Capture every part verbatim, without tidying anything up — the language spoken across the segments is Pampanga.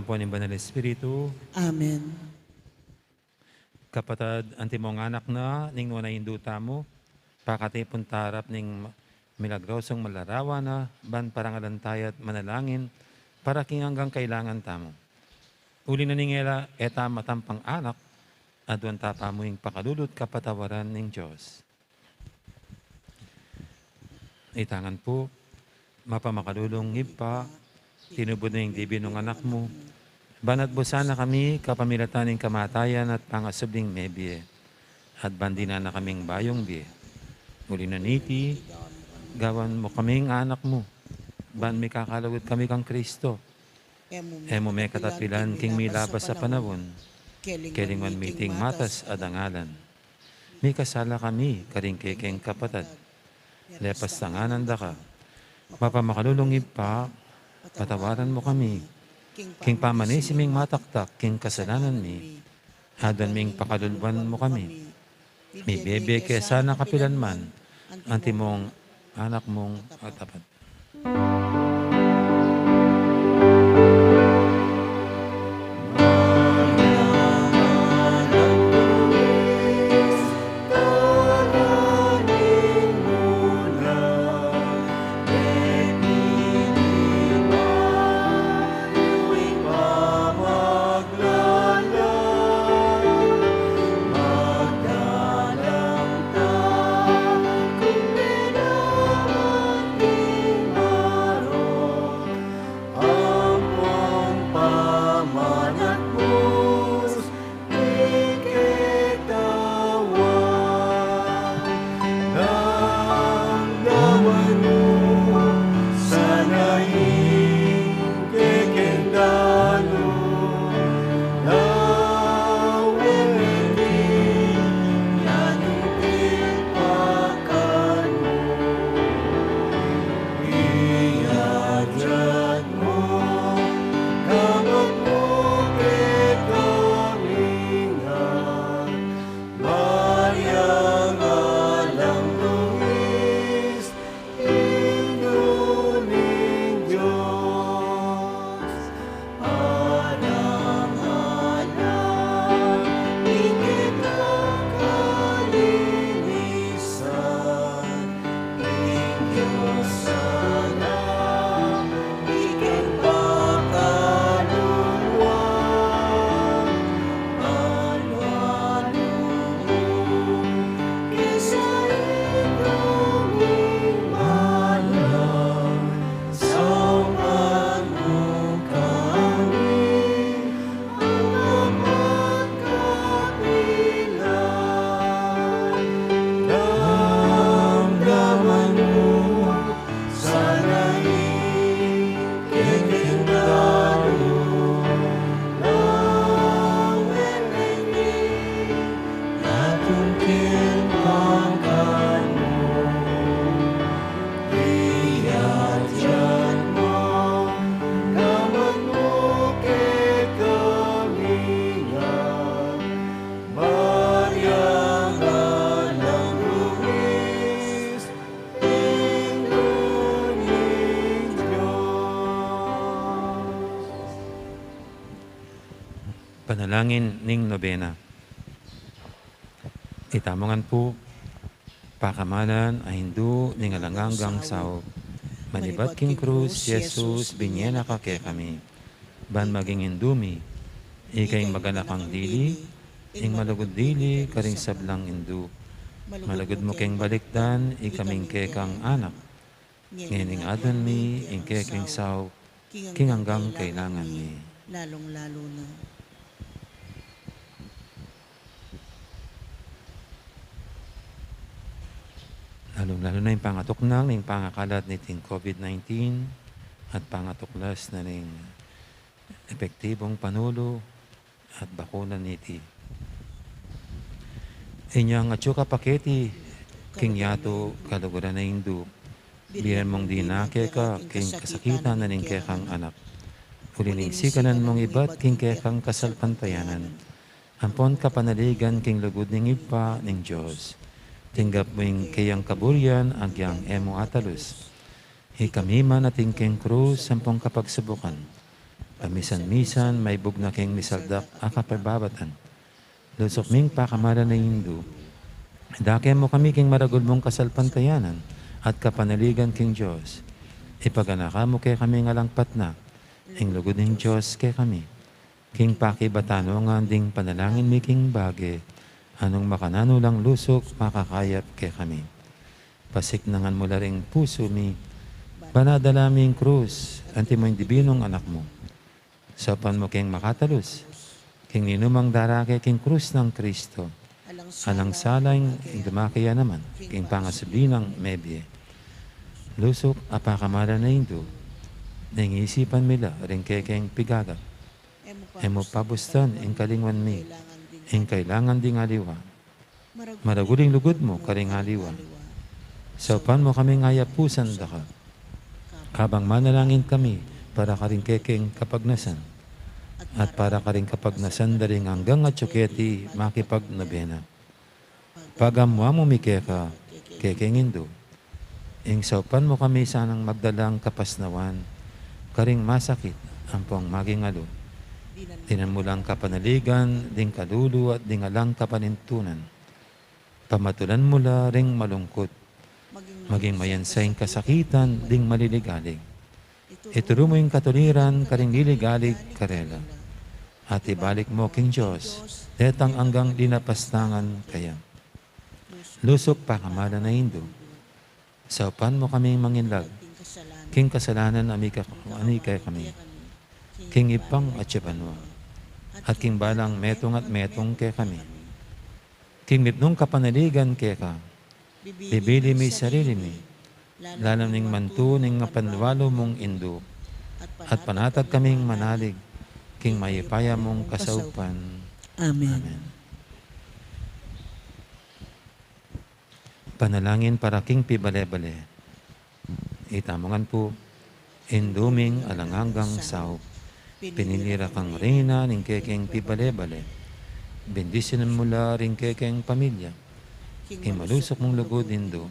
Apo, ning Banal Espiritu. Amen. Kapatad, antimong anak na ning nuan a Indu tamu, pakatipun ta arap ning milagrosung larawan na, ban parangalan taya at manalangin para king anggang kailangan tamu. Uli na ning e la, e ta matampang anak, aduan ta pa mu ing pakalulu at kapatawaran ning Dios. Itang ngan pu. Mapamakalulung Ibpa, tinubud mu ing Dibinung Anak mu, ban atbusan na kami kapamilatan ning kamatayan at pangasubling mebie, at ban dinan na kaming bayung bie. Uli na niti, gawan mu kaming anak mu, ban mikakalugud kami kang Kristo. E mu mekatapilan king milabas a panaun, kelinguan mi iting matas a dangalan. Mikasala kami karing kekeng kapatad. Lepastan ngan da ka. Mapamakalulung Ibpa, patawaran mu kami king pamanisi ming mataktak king kasalanan mi. Aduan ming pakaluluan mu kami mibebie ke sana kapilan man, antimong Anak mung matapat. Panalangin ning Nobena. Itamu ngan pu, pakamalan a Indu ning alang anggang saup, manibat king krus i Jesus, binye na ka kekami, ban maging Indu mi, ika ing maganakang dili, ing malugud dili karing sablang indu. Malugud mu keng balikdan ikaming kekang anak. Ngening aduan mi ing kekeng saup king anggang kailangan mi. Lalung-lalu na. Lalung-lalu na ing pangatuknang ning pangakalat niting COVID nineteen at pangatuklas na ning epektibung panulu at bakuna niti. Inyang atyu ka pa keti king yatu, kaluguran a Indu, bie mung dina keka king kasakitan na ning kekang anak. Uli ning sikanan mung ibat king kekang kasalpantayanan ampon kapanaligan king lugud ning Ibpa ning Dios. Tinggap mu ing keyang kaburian agyang e mu atalus. Ikami man atin keng krus ampong kapagsubukan, Pamisan-misan, maibug na king misaldak a kapababatan. Lusuk ming pakamalan a Indu, idake mu kami king maragul mung kasalpantayanan at kapanaligan king Dios. Ipaganaka mu kekami ing alang patna, ing lugud ning Dios kekami. King pakibatan mu ngan ding panalangin mi king bage, a nung makananu lang lusuk, makakayap kekami. Pasiknangan mu la ring pusu mi, ban adala mi ing krus, antimo ing dibi nung Anak mu. Saupan mu keng makatalus king ninumang darake king krus nang Kristo. Alang sala ing dumake ya naman king pangasubli nang mebie. Lusuk a pakamalan a Indu, ning isipan mi la ring kekeng pigagat. E mu pabustan ing kalingwan mi, ing kailangan ding aliwa. Maragul ing lugud mu karing aliwa. Saupan mu kaming ayapusan da ka, kabang manalangin kami para karing kekeng kapagnasan, at para karing kapagnasan da ring anggang atyu keti makipagnobena. Pagamuan mu mi keka, kekeng Indu, ing saupan mu kami sanang magdalang kapasnawan karing masakit ampong maging alu. Dinan mu lang kapanaligan ding kalulu at ding alang kapanintunan. Pamatulan mu la ring malungkut, maging mayansa ing kasakitan ding maliligalig. Ituru mu ing katuliran karing liligalig karela, at ibalik mu king Dios detang anggang dinapastangan kaya. Lusuk pakamalan a Indu, saupan mu kaming manginlag king kasalanan a mika-, a mika kekami, king Ibpang atsu banua, at king balang metung at metung kekami. King mipnung kapanaligan keka, bibili mi sarili mi, lalam ning mantu ning mapanwalu mung Indu, at panatag kaming manalig king mayupaya mung kasaupan. Amen. Amen. Panalangin para king pibale-bale. Itamu ngan pu, Indu ming alang anggang saup, pinili ra kang reyna ning kekeng pibale-bale. Bendisyonan mu la ring kekeng pamilya. King malusuk mung lugud, Indu,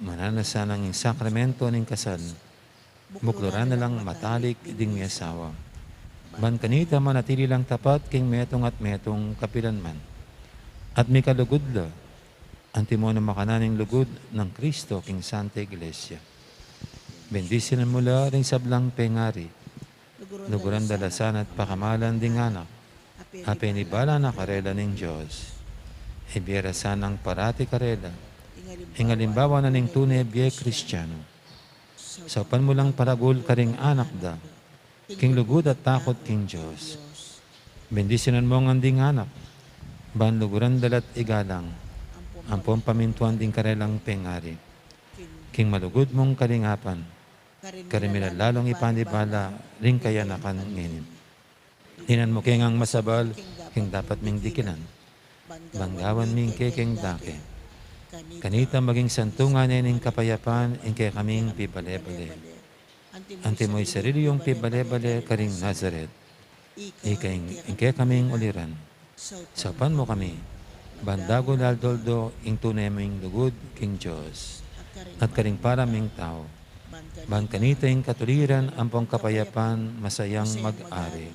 mananu na sanang ing sakramento ning kasal, bukluran na lang matalik ding miasawa. Ban kanita manatili lang tapat king metung at metung kapilan man. At mikalugud la, antimo nang makananu ning lugud nang Kristo king Santa Iglesia. Bendisyonan mu la ring sablang pengari. Luguran da la sana at pakamalan ding anak a penibala na karela ning Dios. Ibie ra sanang parati karela ing alimbawa na ning tune bie Kristiano. Saupan mu lang paragul karing anak da king lugud at takut king Dios. Bendisyonan mu ngan ding anak, ban luguran da la't igalang ampong pamintuan ding karelang pengari. King malugud mung kalingapan, karin mi la lalung ipanibala ring kayanakan ngeni. Dinan mu ke ngang masabal king dapat ming dikinan, ban gawan mi ing kekeng dake. Kanita maging santungan ne ning kapayapan ing kekaming pibale-bale. Antimo ing sarili yung pibale-bale karing Nazaret, ika ing, ing kekaming uliran. Saupan mu kami, ban dagul aldo-aldo ing tune ming lugud king Dios, at karing para ming tau. Ban kanita ing katuliran ampong kapayapan masayang mag-ari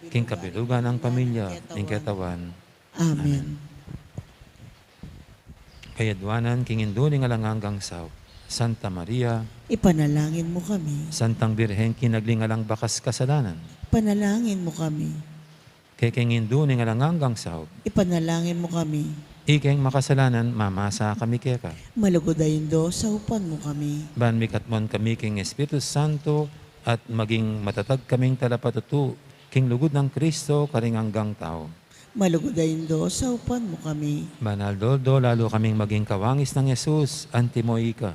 king kabilugan nang pamilya ning ketawan. Amen. Kayadwanan king Indu ning alang anggang saup, Santa Maria, ipanalangin mu kami. Santang Birhen kinagli ning alang bakas kasalanan, ipanalangin mu kami. Kekeng Indu ning alang anggang saup, ipanalangin mu kami. Ikeng makasalanan, mamasa kami keka. Malugud a Indu, saupan mu kami. Ban mikatmuan kami king Espiritu Santo at maging matatag kaming talapatutu king lugud nang Kristo karing anggang tau. Malugud a Indu, saupan mu kami. Ban aldo-aldo lalu kaming maging kawangis nang Jesus, antimo ika.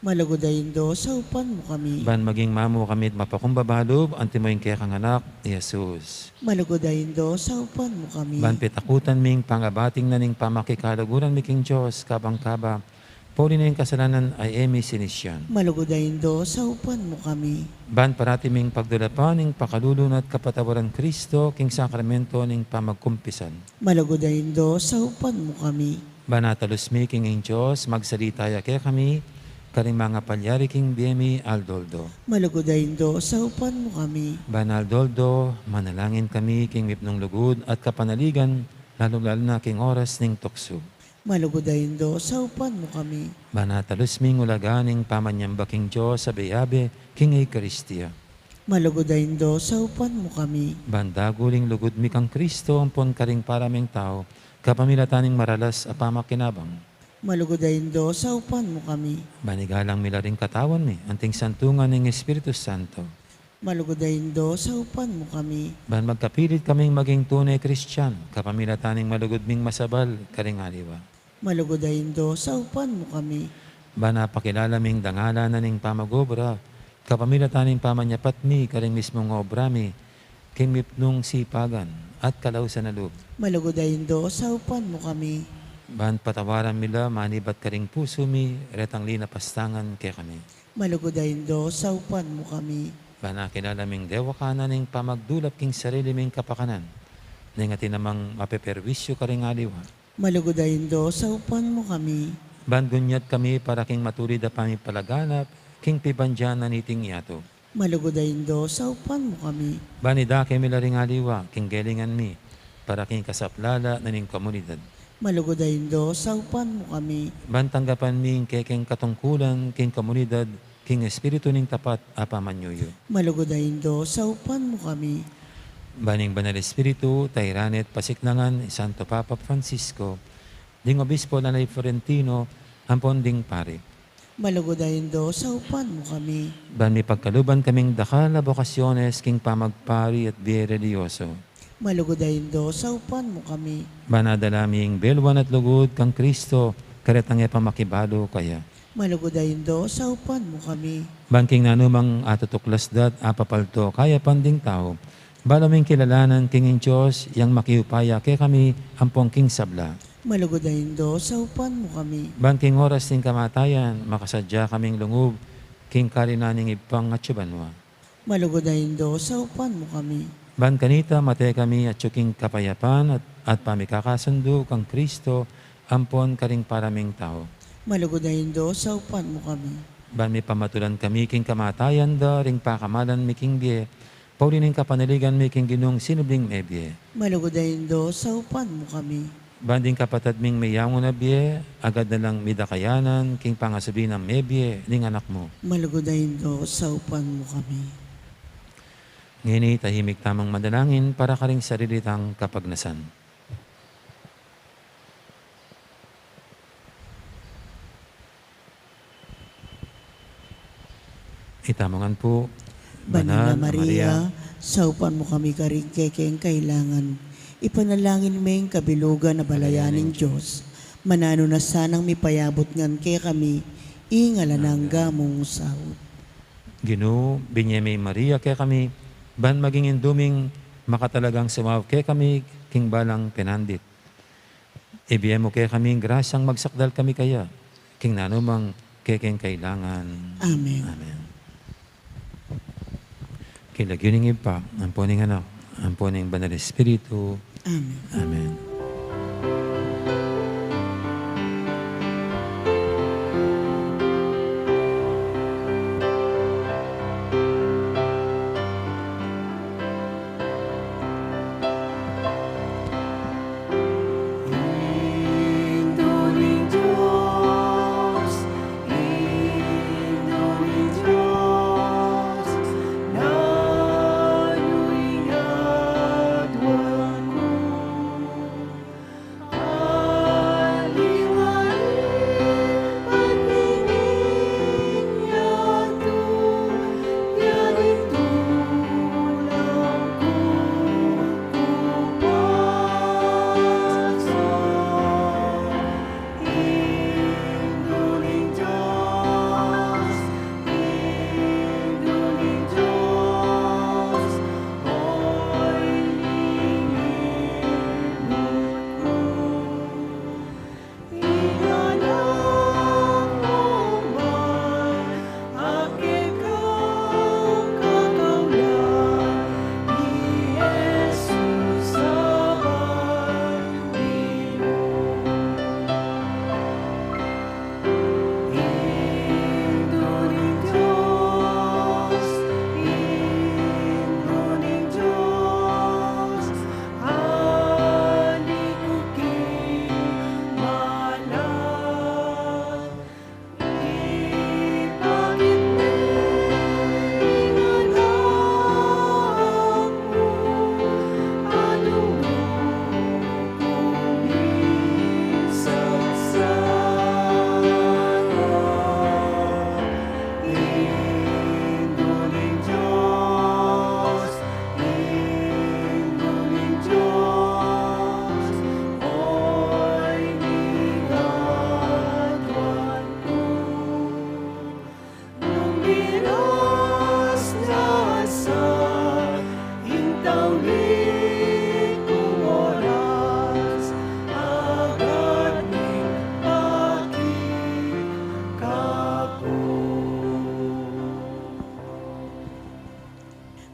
Malugud a Indu, saupan mu kami. Ban maging mamu kami't mapakumbaba lub, antimo ing kekang Anak, i Jesus. Malugud a Indu, saupan mu kami. Ban pitakutan ming pangabating na ning pamakikaluguran mi king Dios, kabang kaba, poli na ing kasalanan a e mi sinisyan. Malugud a Indu, saupan mu kami. Ban parati ming pagdulapan ing pakalulu na't kapatawaran Kristo king sakramento ning pamagkumpisan. Malugud a Indu, saupan mu kami. Ban atalus mi king ing Dios, magsalita ya kekami, karing mangapalyari king bie mi aldo-aldo. Malugud a Indu, saupan mu kami. Ban aldo-aldo, manalangin kami king mipnung lugud at kapanaligan, lalung-lalu na king oras ning tuksu. Malugud a Indu, saupan mu kami. Ban atalus ming ulaga ning pamanyamba king Dios abe-abe king Eukaristia. Malugud a Indu, saupan mu kami. Ban dagul ing lugud mi kang Kristo ampon karing para ming tau, kapamilatan ning maralas a pamakinabang. Malugud a Indu, saupan mu kami. Ban igalang mi la ring katawan mi anting santungan ning Espiritu Santo. Malugud a Indu, saupan mu kami. Ban magkapilit kaming maging tune Kristiano, kapamilatan ning malugud ming masabal karing aliwa. Malugud a Indu, saupan mu kami. Ban apakilala ming dangalan na ning pamag-obra, kapamilatan ning pamanyapat mi karing mismung obra mi, king mipnung sipagan at kalausan a lub. Malugud a Indu, saupan mu kami. Ban patawaran mi la manibat karing pusu mi retang linapastangan kekami. Malugud a Indu, saupan mu kami. Ban akilala ming dewakan na ning pamagdulap king sarili ming kapakanan, neng atin namang mapeperwisyu karing aliwa. Malugud a Indu, saupan mu kami. Ban gunyat kami para king matulid a pamipalaganap king pibandian na niting yatu. Malugud a Indu, saupan mu kami. Ban idake mi la ring aliwa king gelingan mi para king kasaplala na ning komunidad. Malugud a Indu, saupan mu kami. Ban tanggapan mi ing kekeng katungkulan king komunidad king espiritu ning tapat a pamanyuyu. Malugud a Indu, saupan mu kami. Ban ing Banal Espiritu, tairan at pasiknangan i Santo Papa Francisco, ding Obispo Nanay Florentino, ampon ding pari. Malugud a Indu, saupan mu kami. Ban mipagkaluban kaming dakal a bokasyones king pamagpari at bie relihiyoso. Malugud a Indu, saupan mu kami. Ban adala mi ing belwan at lugud kang Kristo, karetang e pa makibalu kaya. Malugud a Indu, saupan mu kami. Ban king nanumang atutuklas da at apapaldo kayapan ding tau, balu ming kilalanan king ing Dios yang makiupaya kekami ampon king sabla. Malugud a Indu, saupan mu kami. Ban king oras ning kamatayan, makasadya kaming lungub king karinan ning Ibpang atsu banua. Malugud a Indu, saupan mu kami. Ban kanita mate kami atsu king kapayapan at, at pamikakasundu kang Kristo ampon karing para ming tau. Malugud a Indu, saupan mu kami. Ban mipamatulan kami king kamatayan da ring pakamalan mi king bie, pauli ning kapanaligan mi king Ginung sinubling mebie. Malugud a Indu, saupan mu kami. Ban ding kapatad ming meyangu na bie, agad na lang midakayanan king pangasubli nang mebie ning Anak mu. Malugud a Indu, saupan mu kami. Ngeni tahimik tamung manalangin para karing sarili tang kapagnasan. Itamu ngan pu. Banal a Maria, saupan mu kami karing kekeng kailangan. Ipanalangin me ing kabilugan a balayan ning Dios. Mananu na sanang mipayabut ngan kekami ing alang angga mung saut. Ginu, binye me i Maria kekami, ban maging indu ming makatalagang sumaut kekami king balang penandit. Ibie mu kekami ing grasyang magsakdal kami kaya king nanumang kekeng kailangan. Amen. Amen. King lagyu ning Ibpa, ampon ning Anak, ampon ning Banal Espiritu. Amen. Amen.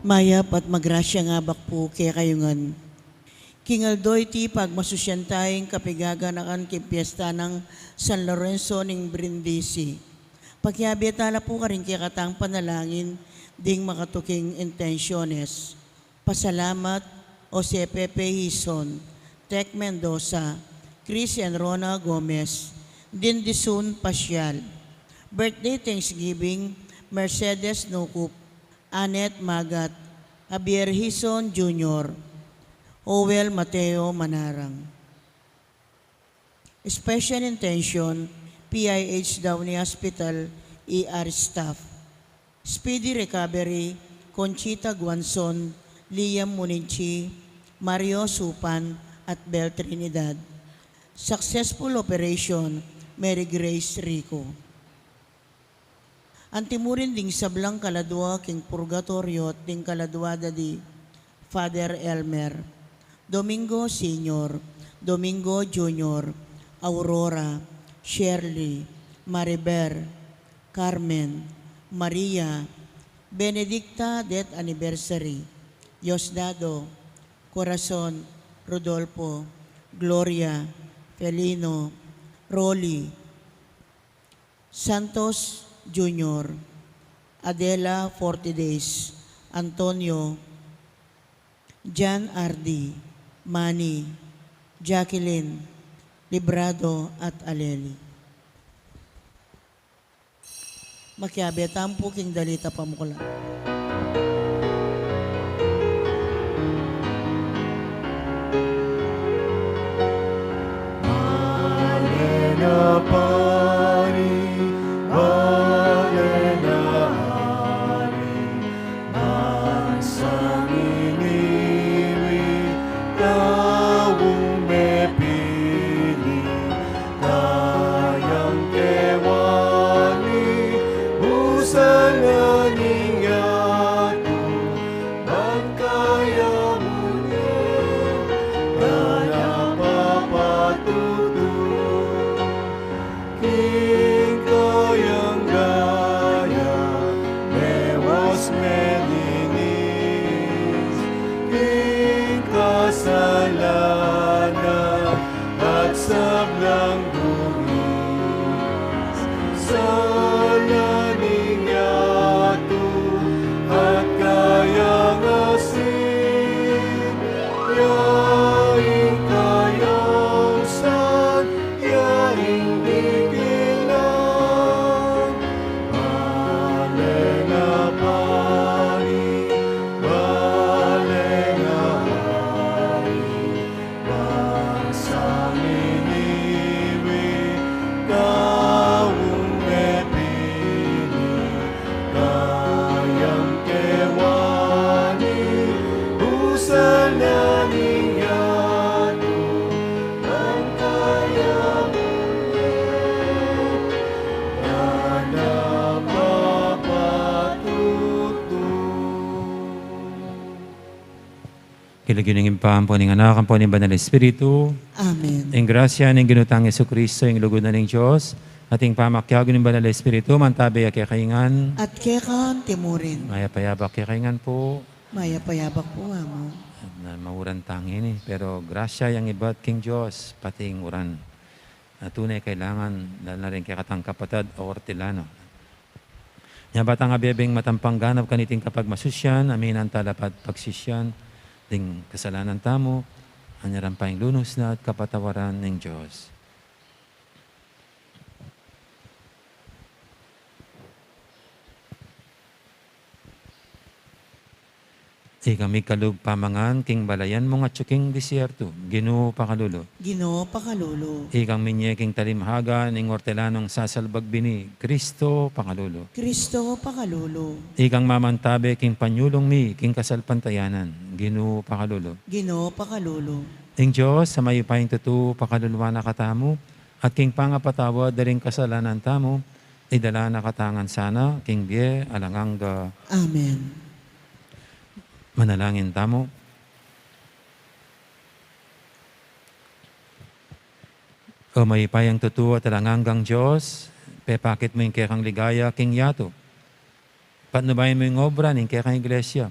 Mayap at magrasyang abak pu kekayu ngan. King aldo iti pagmasusyan taya ing kapigaganakan king piesta nang San Lorenzo ning Brindisi. Pakiabe tala pu karing kekatang panalangin ding makatuking intensyones. Pasalamat, Jose Pepe Hizon, Tech Mendoza, Chris and Rona Gomez, Dindisun Pasial. Birthday thanksgiving, Mercedes Nukup, Annette Magat, Javier Hizon Junior, Owel Mateo Manarang. Special intention, P I H Downey Hospital, E R staff. Speedy recovery, Conchita Guanzon, Liam Munichi, Mario Supan, at Bel Trinidad. Successful operation, Mary Grace Rico. Antimurin ding sablang kaladua king purgatoryo at ding kaladua da di Father Elmer, Domingo Senior, Domingo Junior, Aurora, Shirley, Mariber, Carmen, Maria, Benedicta, death anniversary, Diosdado, Corazon, Rodolfo, Gloria, Felino, Rolly, Santos Junior, Adela, forty days, Antonio, Jan R D, Manny, Jacqueline, Librado, at Aleli. Makiabe tamu pu king dalit a pamuklat. Bale na pari, bale na ari, bansang iniwi, taung mepili, kayang kewani, busan na ning yatu, ban kaya mu ne, nganang papatutu. King kayang daya, mewas melinis, king kasalanan, at sablang dungis, sala ning yatu, at kayang asin, yaing kayang san, yaing dikilan, bale na pari, bale na ari, bansang iniwi, taung mepili, kayang kewani, busan na ning yatu, ban kaya mu ne, nganang papatutu. King lagyu ning Ibpa, ampo ning Anak, ampo ning Banal Espiritu. Amen. Ing grasya ning Ginu tang Jesucristo, ing lugud na ning Dios, at ing pamakiabe ning Banal Espiritu, mantabe ya kekayu ngan. At keka antimurin. Mayap a yabak kekayu ngan pu. Mayap a yabak pu, Among. Na mauran tang ini, pero grasya yang ibat king Dios, pati ing uran. A tune kailangan, lalo na ring kekatang kapatad a ortelano. Nya ba tang abebeng matampang ganap kaniting kapagmasusyan, aminan tala pa't pagsisyan ding kasalanan tamu, anya ran pa ing lunus na at kapatawaran ning Dios. Ikang mikalub pamangan king balayan mung atyu king disyertu, Ginu pakalulu. Ginu pakalulu. Ikang minye king talimhaga ning ortelanong sasalbag bini, Kristo pakalulu. Kristo pakalulu. Ikang mamantabe king panyulung mi king kasalpantayanan, Ginu pakalulu. Ginu pakalulu. Ing Dios a mayupayang tutu pakaluluan na katamu, at king pangapatawad da ring kasalanan tamu, idala na katamu ngan sana king bie alang angga. Amen. Manalangin tamu. O mayupayang tutu at alang anggang Dios, pepakit mu ing kekang ligaya king yatu. Patnubayan mu ing obra ning kekang Iglesia.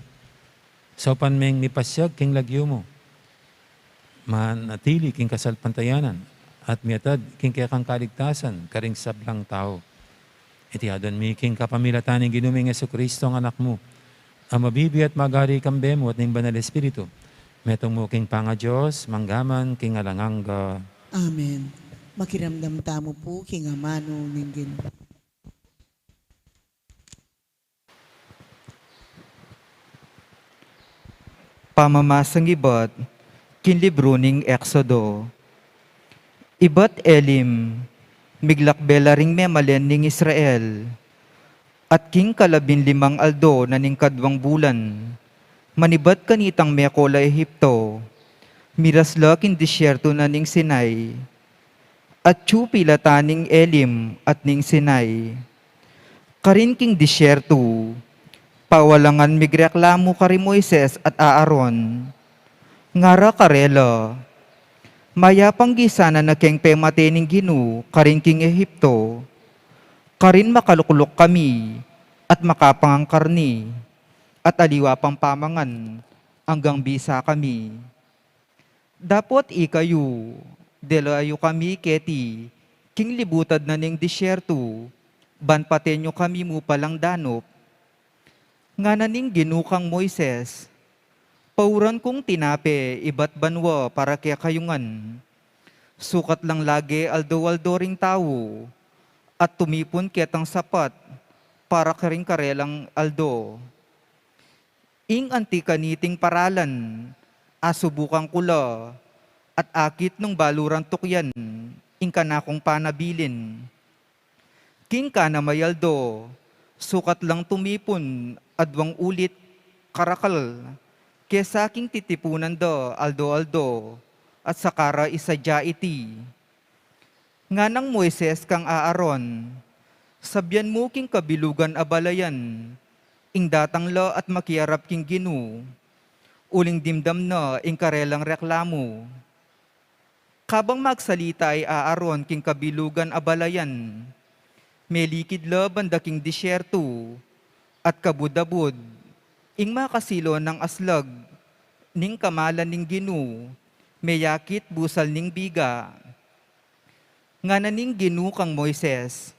Saupan meng mipasyag king lagyu mu, manatili king kasalpantayanan, at miatad king kekang kaligtasan karing sablang tau. Iti aduan mi king kapamilatan ning Ginu ming Jesucristo, ang Anak mu, a mabibie at magari kambe mu at ning Banal Espiritu, metung mu king pangaDios, mangga man king alang angga. Amen. Makiramdam tamu pu king amanu ning Ginu. Pamamasang ibat king libru ning Exodo. Ibat Elim, miglakbe la ring memalen ning Israel, at king kalabinlimang aldo na ning kadwang bulan, manibat kanitang meko la Egipto, miras la king disyerto na ning Sinai. Atyu pilatan ning Elim at ning Sinai. Karin king disyerto, pawalangan migreklamu kari Moises at Aaron. Ngara karela, mayap a gisa na keng pemate ning Ginu karin king Egipto, karin makalukluk kami at makapangangkarni, at aliwa pang pamangan anggang bisa kami. Dapot ikayu, dela yu kami keti king libutad na ning disyerto, ban paten yu kami mu palang danup. Ngana ning Ginu kang Moises, pauran kung tinape ibat banua para kekayu ngan. Sukat lang lage aldo-aldo ring tau, at tumipun ketang sapat para karing karelang aldo. Ing anti kaniting paralan, asubukan ku la, at akit nung balu rang tukyan ing kanakung panabilin. King kanamay aldo, sukat lang tumipun adwang ulit karakal, kesa king titipunan da aldo-aldo, at saka ra isadya iti. Nganang Moises kang Aaron, sabyan mu king kabilugan a balayan ing datang la at makiarap king Ginu, uling dimdam na ing karelang reklamu. Kabang magsalita i Aaron king kabilugan a balayan, melikid la banda king disyerto, at kabud-abud, ing makasilo nang aslag ning kamalan ning Ginu, meyakit busal ning biga. Ngana ning Ginu kang Moises,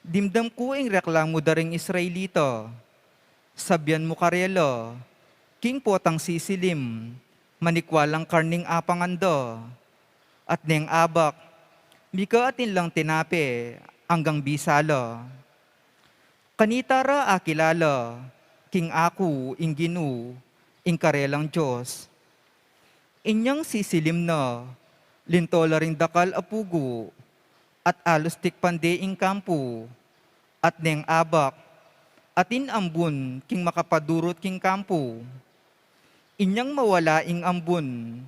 dimdam ku ing reklamu da ring Israelita. Sabyan mu karela, king potang sisilim, manikwa lang karning apangan da, at neng abak, mika atin lang tinape anggang bisa la. Kanita ra akilala king aku ing Ginu, ing karelang Dios. Inyang sisilim na, linto la ring dakal a pugu, at alus tikpan de ing kampu, at neng abak, atin ambun king makapadurut king kampu. Inyang mawala ing ambun,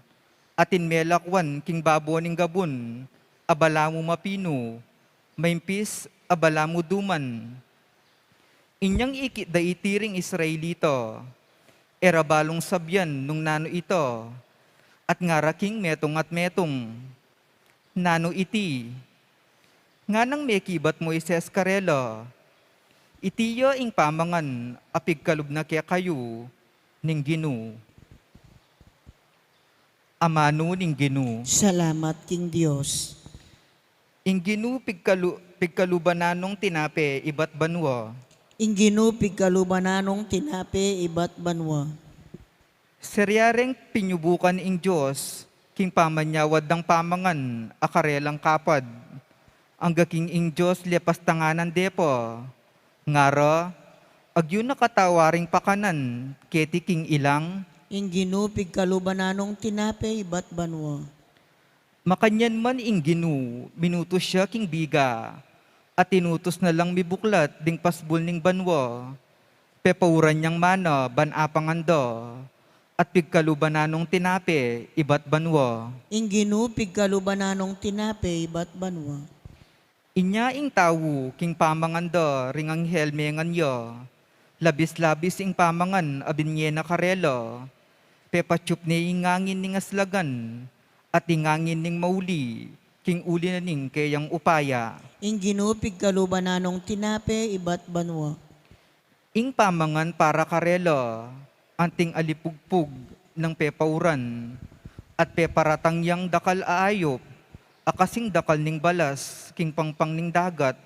atin melakwan king babo ning gabun a balamu mapinu, maimpis a balamu duman. Inyang ikit da iti ring Israelita, e ra balung sabyan nung nanu ita, at ngara king metung at metung, "Nanu iti?" Nganang mekibat Moises karela, "Iti ya ing pamangan a pigkalub na kekayu ning Ginu." Amanu ning Ginu. Salamat king Dios. Ing Ginu pigkalu-, pigkaluban na nong tinape ibat banua. Ing Ginu pigkaluban na nong tinape ibat banua. Sariareng pinyubukan ing Dios king pamanyawad dang pamangan a karelang kapad, angga king ing Dios lepas tanganan de pa, ngara, "Agyu na katawa ring pakanan keti king ilang." Ing Ginu pigkaluban na nong tinape ibat banua. Makanyan man ing Ginu, minutus ya king biga, at inutus na lang mibuklat ding pasbul ning banua, pepauran yang mana ban apangan da, at pigkaluban na nong tinape ibat banua. Ing Ginu pigkaluban na nong tinape ibat banua. Inya ing tau king pamangan da ring anghel mengan ya, labis-labis ing pamangan a binye na karela, pepatyup ne ing angin ning aslagan, at ing angin ning mauli king uli na ning keyang upaya. Ing Ginu pigkaluban na nong tinape ibat banua. Ing pamangan para karela, anting alipugpug nang pepauran, at peparatang yang dakal a ayup, a kasing dakal ning balas king pangpang ning dagat,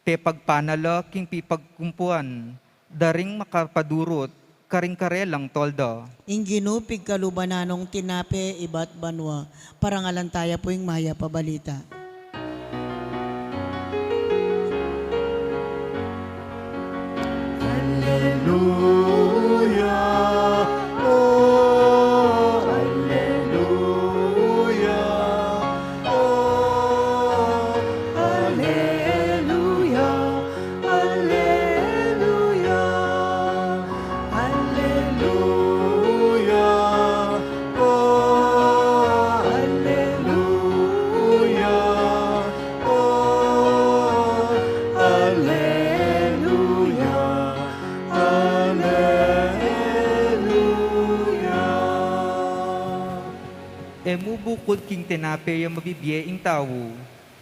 pepagpana la king pipagkumpuan da ring makapadurut karing karelang tolda. Ing Ginu pigkaluban na nong tinape ibat banua, parangalan taya pu ing mayap a balita. Alleluia, oh, alleluia, oh, alleluia, alleluia, alleluia, oh, alleluia, oh, alleluia, alleluia. E mu bukud king tinape ya mabibie ing tau,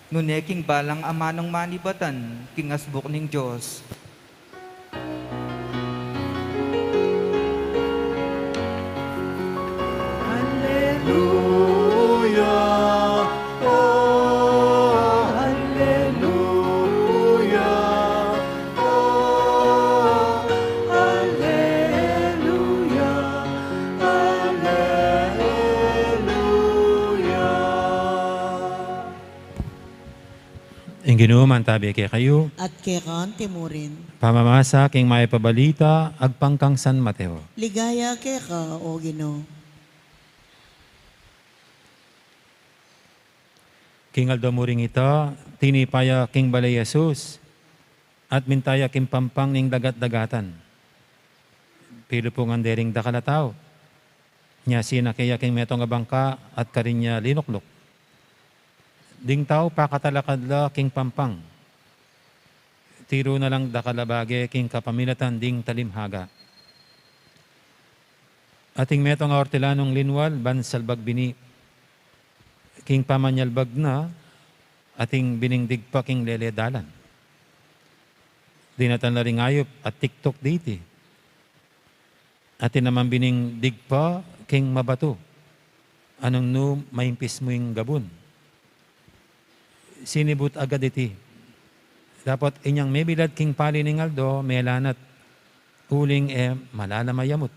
nune king balang amanung manibatan king asbuk ning Dios. Alleluia, oh, alleluia, oh, alleluia, alleluia. Ing Ginu mantabi kekayu. At keka anti murin. Pamamasa king mayap a balita agpang kang San Mateo. Ligaya keka, O Ginu. King aldo mu ring ita, tinipa ya king bale i Jesus, at minta ya king pampang ning dagat-dagatan. Pilupungan de ring dakal a tau. Nya sinake ya king metung a bangka at karin ya linukluk. Ding tau pakatalakad la king pampang. Tiru na lang dakal a bage king kapamilatan ding talimhaga. Ating metung a ortilanung linwal ban salbag bini. King pamanyalbag na, ating bining digpa king lele dalan. Dinatan la ring ayup at tiktuk diti. Atin naman bining digpa king mabatu, a nung nu maimpis mu ing gabun. Sinibut agad iti. Dapot inyang mebilad king pali ning aldo, melanat, uling e malalam a yamut.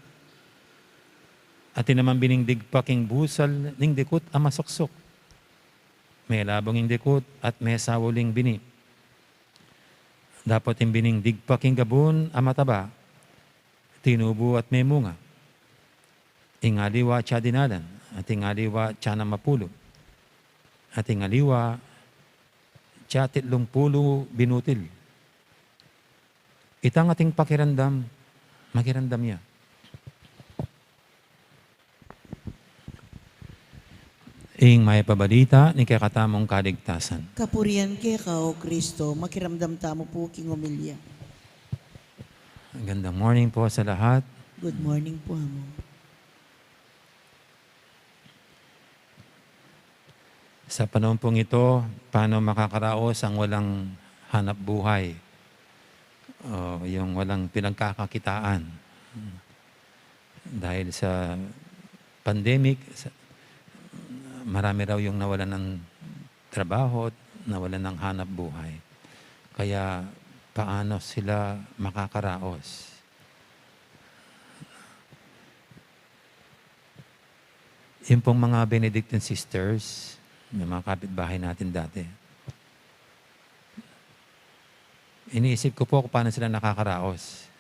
Atin naman bining digpa king busal ning dikut a masuksuk. Melabung ing dikut at mesaul ing bini. Dapot ing bining digpa king gabun a mataba, tinubu at memunga. Ing aliwa atsa dinalan, at ing aliwa atsa nam a pulu, at ing aliwa atsa titlung pulu binutil. Itang ating pakiramdam, makiramdam ya. Ing mayap a balita ning kekatamung kaligtasan. Kapurian keka, O Kristo, makiramdam tamu pu king omilya. Magandang morning po sa lahat. Good morning po, Amo. Sa panahon pong ito, paano makakaraos ang walang hanap buhay? O yung walang pinagkakakitaan. Dahil sa pandemic, sa, marami raw yung nawalan ng trabaho, nawalan ng hanap buhay. Kaya paano sila makakaraos? Yung pong mga Benedictine sisters, yung mga kapitbahay natin dati, iniisip ko po kung paano sila nakakaraos.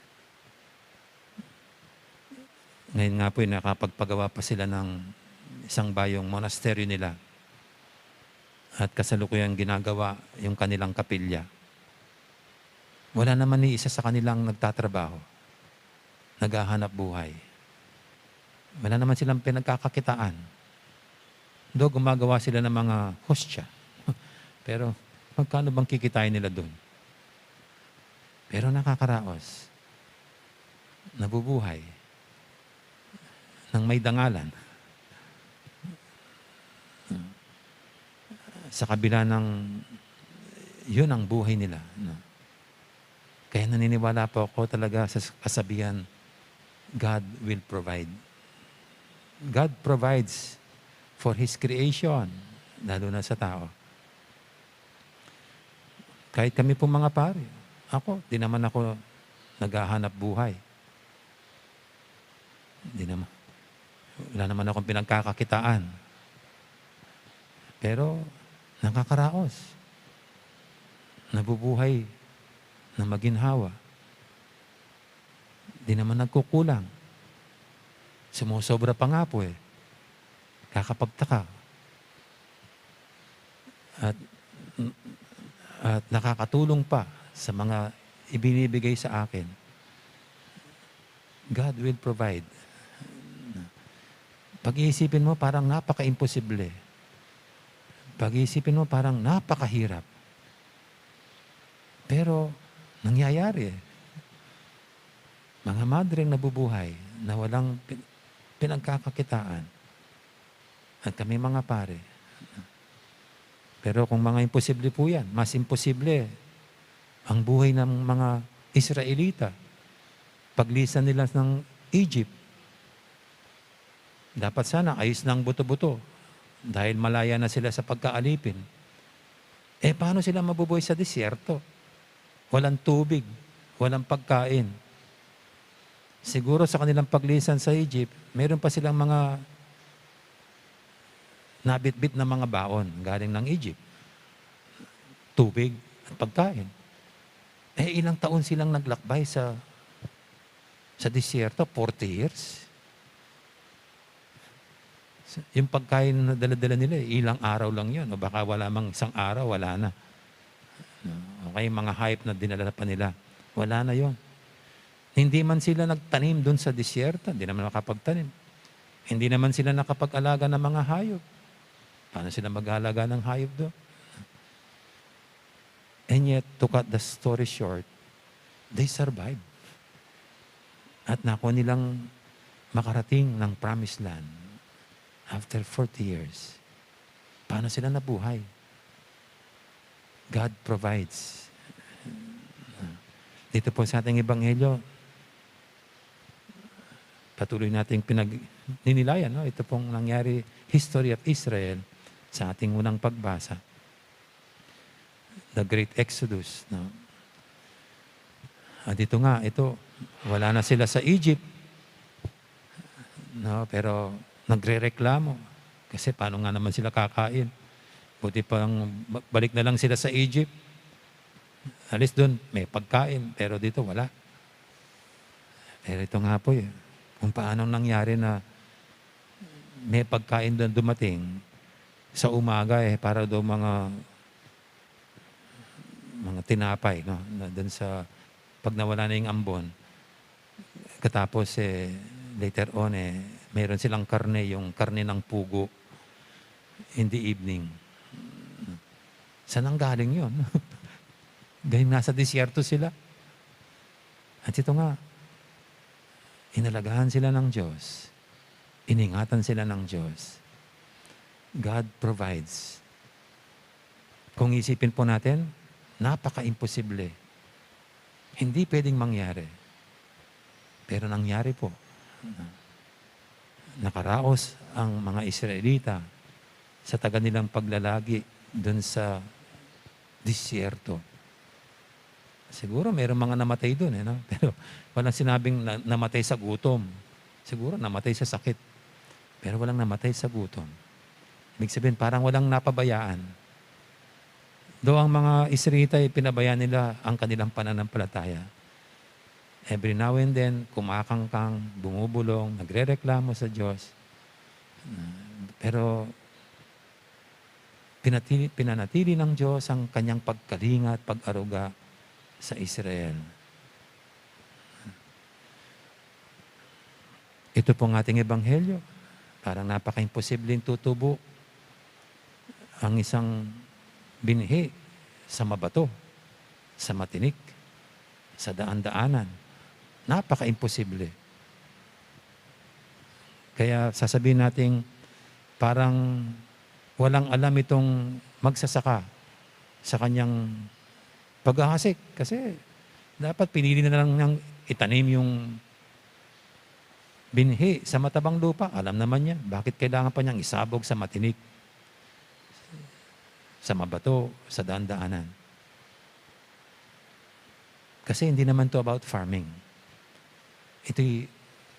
Ngayon nga po, eh, nakapagpagawa pa sila ng isang bayong monasteryo nila. At kasalukuyan ginagawa yung kanilang kapilya. Wala naman ni isa sa kanilang nagtatrabaho, naghahanap buhay. Wala naman silang pinagkakakitaan. Do, gumagawa sila ng mga hostya. Pero magkano bang kikitain nila dun? Pero nakakaraos. Nabubuhay. Nang may dangalan. Sa kabila ng, yun ang buhay nila, no? Kaya naniniwala po ako talaga sa kasabihan, God will provide. God provides for His creation, lalo na sa tao. Kahit kami pong mga pari, ako, di naman ako naghahanap buhay. Di naman, wala naman akong pinagkakakitaan. Pero nakakaraos. Nabubuhay na maginhawa. Di naman nagkukulang. Sumusobra pa nga po eh. Kakapagtaka. At, at nakakatulong pa sa mga ibinibigay sa akin. God will provide. Pag-iisipin mo, parang napaka-imposible. Pag-iisipin mo, parang napakahirap. Pero, nangyayari eh. Mga madreng nabubuhay na walang pin-, pinagkakakitaan. At kami mga pari. Pero kung mga imposible po yan, mas imposible ang buhay ng mga Israelita. Paglisan nila ng Egypt, dapat sana ayos na ang buto-buto dahil malaya na sila sa pagkaalipin. Eh, paano sila mabubuhay sa disyerto? Walang tubig, walang pagkain. Siguro sa kanilang paglisan sa Egypt, meron pa silang mga nabitbit na mga baon galing ng Egypt. Tubig at pagkain. Eh, ilang taon silang naglakbay sa, sa disyerto? Forty years? Yung pagkain na dala-dala nila, eh, ilang araw lang yun. O baka wala mang isang araw, wala na. No? O kaya mga hayop na dinala pa nila, wala na yun. Hindi man sila nagtanim doon sa disyerto, hindi naman nakapagtanim. Hindi naman sila nakapag-alaga ng mga hayop. Paano sila mag-aalaga ng hayop doon? And yet, to cut the story short, they survived. At nakuha nilang makarating ng promised land after forty years. Paano sila nabuhay? God provides. Dito po sa ating ebanghelyo, patuloy nating pinagninilayan, no? Ito pong nangyari, history of Israel, sa ating unang pagbasa. The Great Exodus, no? Ah, dito nga, ito, wala na sila sa Egypt. No, pero nagrereklamo. Kasi paano nga naman sila kakain? Buti pang ba-, balik na lang sila sa Egypt. At least dun, may pagkain. Pero dito, wala. Pero ito nga po, eh, kung paano nangyari na may pagkain dun dumating sa umaga, eh, para daw mga, mga tinapay, no? Na dun sa, pag nawala na yung ambon, katapos, eh, later on, eh, meron silang karne, yung karne ng pugo in the evening. Saan ang galing yun? Gayong nasa disyerto sila. At ito nga, inalagaan sila ng Diyos. Iningatan sila ng Diyos. God provides. Kung isipin po natin, napaka-imposible. Hindi pwedeng mangyari. Pero nangyari po. Nakaraos ang mga Israelita sa tagal nilang paglalagi dun sa disyerto. Siguro mayroong mga namatay dun, eh, no? Pero walang sinabing na-, namatay sa gutom. Siguro namatay sa sakit. Pero walang namatay sa gutom. Ibig sabihin, parang walang napabayaan. Though ang mga Israelita, eh, pinabayaan nila ang kanilang pananampalataya. Every now and then, kumakangkang, bumubulong, nagrereklamo sa Diyos. Pero pinatili-, pinanatili ng Diyos ang kanyang pagkalinga at pag-aruga sa Israel. Ito pong ating ebanghelyo, parang napaka-imposibleng tutubo ang isang binhi sa mabato, sa matinik, sa daan-daanan. Napaka-imposible. Kaya sasabihin natin, parang walang alam itong magsasaka sa kanyang paghahasik. Kasi dapat pinili na lang niyang itanim yung binhi sa matabang lupa, alam naman niya. Bakit kailangan pa niyang isabog sa matinik, sa mabato, sa daan-daanan? Kasi hindi naman 'to about farming. Ito'y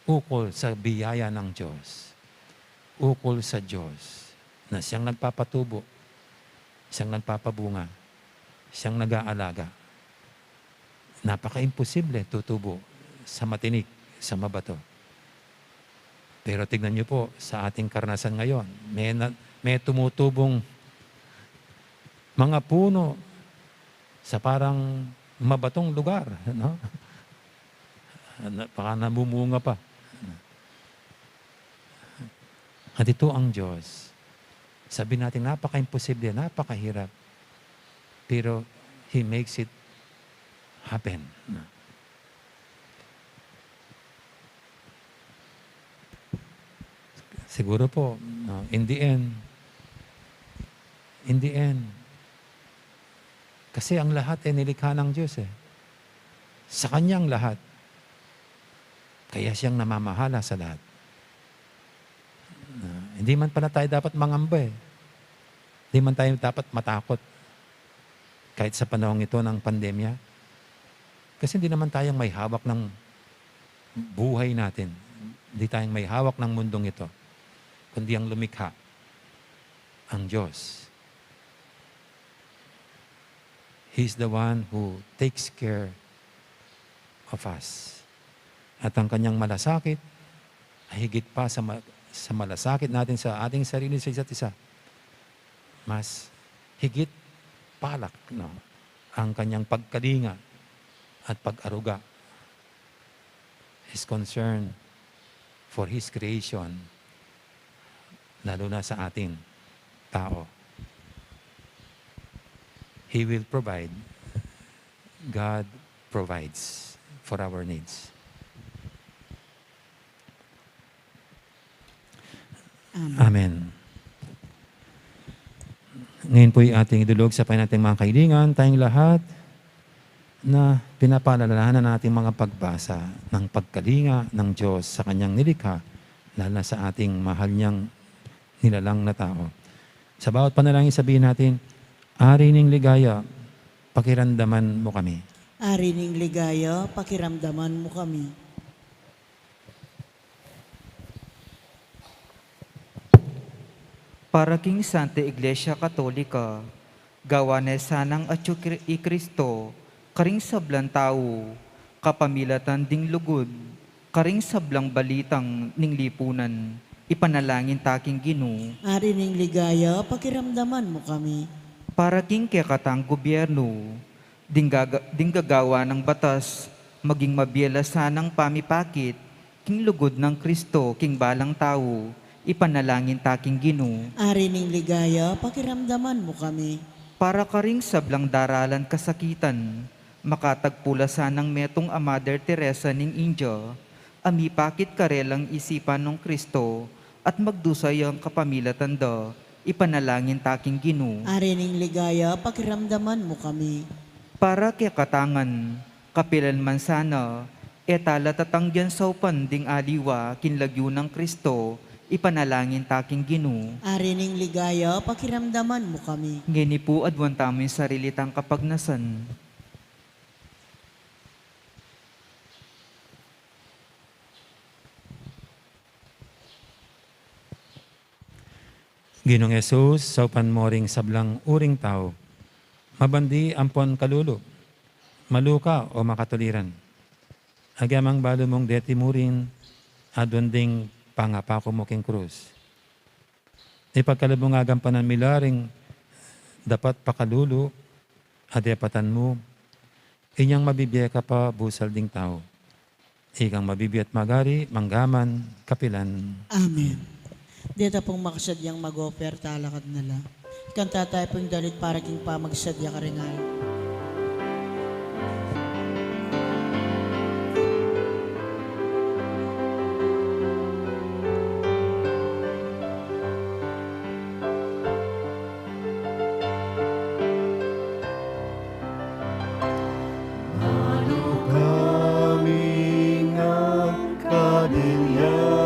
ukol sa biyaya ng Diyos. Ukol sa Diyos na siyang nagpapatubo, siyang nagpapabunga, siyang nag-aalaga. Napaka-imposible tutubo sa matinik, sa mabato. Pero tignan niyo po sa ating karanasan ngayon, may na may tumutubong mga puno sa parang mabatong lugar, no? Na baka namumunga pa. At ito ang Diyos. Sabi natin, napaka-imposible, napakahirap. Pero He makes it happen. Siguro po, no, in the end, in the end, kasi ang lahat ay nilikha ng Diyos eh. Sa Kanya ang lahat. Kaya Siyang namamahala sa lahat. Ah, hindi man pala tayo dapat mangamba eh. Hindi man tayo dapat matakot kahit sa panahong ito ng pandemya. Kasi hindi naman tayong may hawak ng buhay natin. Hindi tayong may hawak ng mundong ito, kundi ang lumikha, ang Diyos. He's the one who takes care of us. At ang kanyang malasakit ay higit pa sa ma-, sa malasakit natin sa ating sarili, sa isa't isa. Mas higit palak, no, ang kanyang pagkalinga at pag-aruga, his concern for his creation, lalo na sa ating tao. He will provide. God provides for our needs. Amen. Amen. Ngayon po'y ating idulog sa Panginoon ating mga kahilingan, tayong lahat, na pinapaalalahanan natin mga pagbasa ng pagkalinga ng Diyos sa kanyang nilikha, lalo na sa ating mahal niyang nilalang na tao. Sa bawat panalangin, sabihin natin, "Ari ning ligaya, pakiramdaman mo kami." Ari ning ligaya, pakiramdaman mo kami. Para king Santa Iglesia Katolika, gawan na sanang atyu Kri-, i Kristo, karing sablang tau, kapamilatan ding lugud, karing sablang balitang ning lipunan, ipanalangin ta king Ginu. Ari ning ligaya, pakiramdaman mo kami. Para king kekatang gobyernu, ding gaga-, ding gagawa ng batas, maging mabie la sanang pamipakit, king lugud nang Kristo, king balang tau, ipanalangin ta king Ginu. Ari ning ligaya, pakiramdaman mo kami. Para karing sablang daralan kasakitan, makatagpu la sanang metung a Mother Teresa ning India, a mipakit karelang isipan nong Kristo, at magdusa yang kapamilatan da, ipanalangin ta king Ginu. Ari ning ligaya, pakiramdaman mo kami. Para kekatangan, kapilan man sana, e tala tatanggian saupan ding aliwa king lagyu nang Kristo, ipanalangin ta king Ginu. Ari ning ligaya, pakiramdaman mo kami. Ngeni pu, aduan tamu ing sarili tang kapagnasan. Ginung Jesus, saupan mo ring sablang uring tau, mabandi ampon kalulu, maluka o makatuliran. Agyamang balu mung deti murin, aduan ding pangapaku mu king krus. Ipagkalub mung agampanan mi la ring dapat pakalulu, adepatan mu, inyang mabibie ka pa busal ding tau. Ikang mabibie at magari, mangga man, kapilan. Amen. Deta pung makasadyang mag-offer, talakad na la. Ikanta tayu pung dalit para king pamagsadya karing aldo. Malu kami ngan kadilian.